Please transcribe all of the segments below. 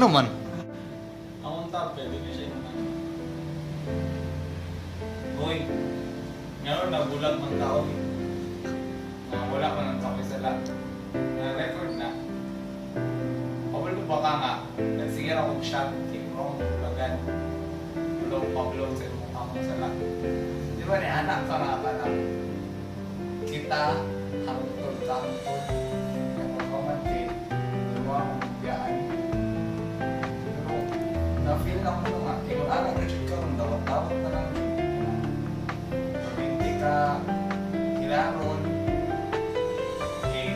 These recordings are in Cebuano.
Ano man? Akong top, pwede ko siya yung ano. Uy, ngayon nabulag man tao eh. Nga wala pa ng kapoy sa lahat. Na-record na. Kabalo ba ka nga, nagsigira akong shot, kay mo akong bulagan. Blow pa blow sa imong kamong sala. Di ba ni anak ka nga ka na kita hangtod sa hangtod. Kaya man kay mo akong biyaan. Pero na-feel na ko nga, kung anak na jud karon, dawat-dawat na lang jud. Perminti ka hilaron kay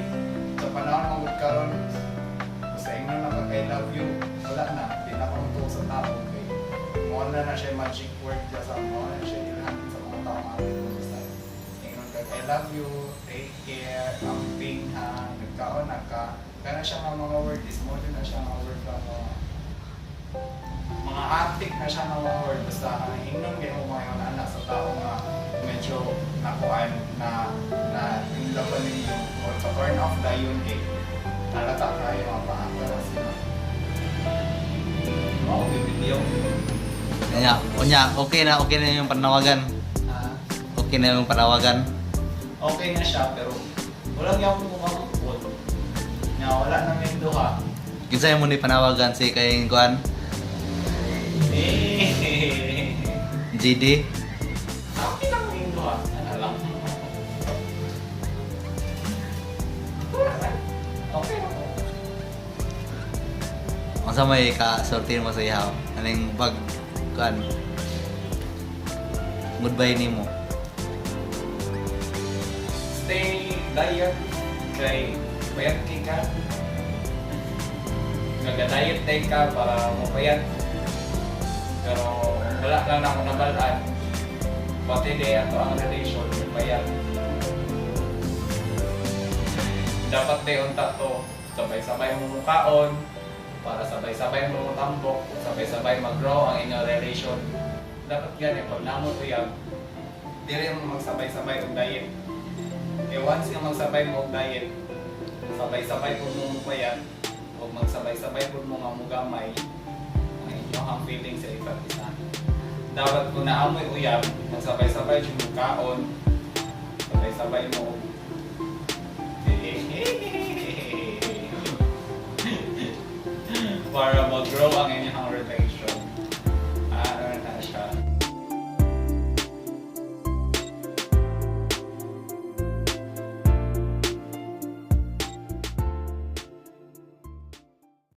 sa panahon ng gud karon, basta ingnon na ka "I love you," wala na, di na ka mutuo sa tao kay mo na na siya magic word ka sa mo na siya ilhan sa mga tao nga apil mo. Basta ingnon ka "I love you, take care, amping ha, nagkaon na ka," kana siya nga mga word is mo din na siya nga word ka mga mga atik na siya nga mga word. Basta ang ingnon kay mo mga anak sa tao nga medyo nakuan na na in love pa ninyo or sa turn off dayon eh halata kayo mga paangga na sila. Oh, video. Unya, unya, okay na yung panawagan. Ah, Okay na yung panawagan. Okay na siya pero wala gyapon ko kamukod. Nga wala na may duha. Kinsa mo ni panawagan si kay kuan? Eh. GD. Okay lang yung duha. Ano lang. Wala man. Okay lang. Unsa may ka-sorti mo sa ihaw? Aning pag kuan? Goodbye nimo. Stay diet kay payat kay ka. Nag-diet day ka para mapayat. Pero wala lang na ako nabalaan. Pati di ato ang relation, payat. Dapat di unta to, sabay-sabay mo mukaon, para sabay-sabay mo mutambok, sabay-sabay mag-grow ang inyong relation. Dapat gani, pag namo uyab, dili mo magsabay-sabay og diet. Eh once nga magsabay mo og diet, sabay-sabay pud mo mupayat, o magsabay-sabay pud mo nga mugamay ang inyong ang feeling sa isa't isa. Dapat kung naamoy uyab, magsabay-sabay jud mo kaon, sabay-sabay mo para mag-grow ang inyong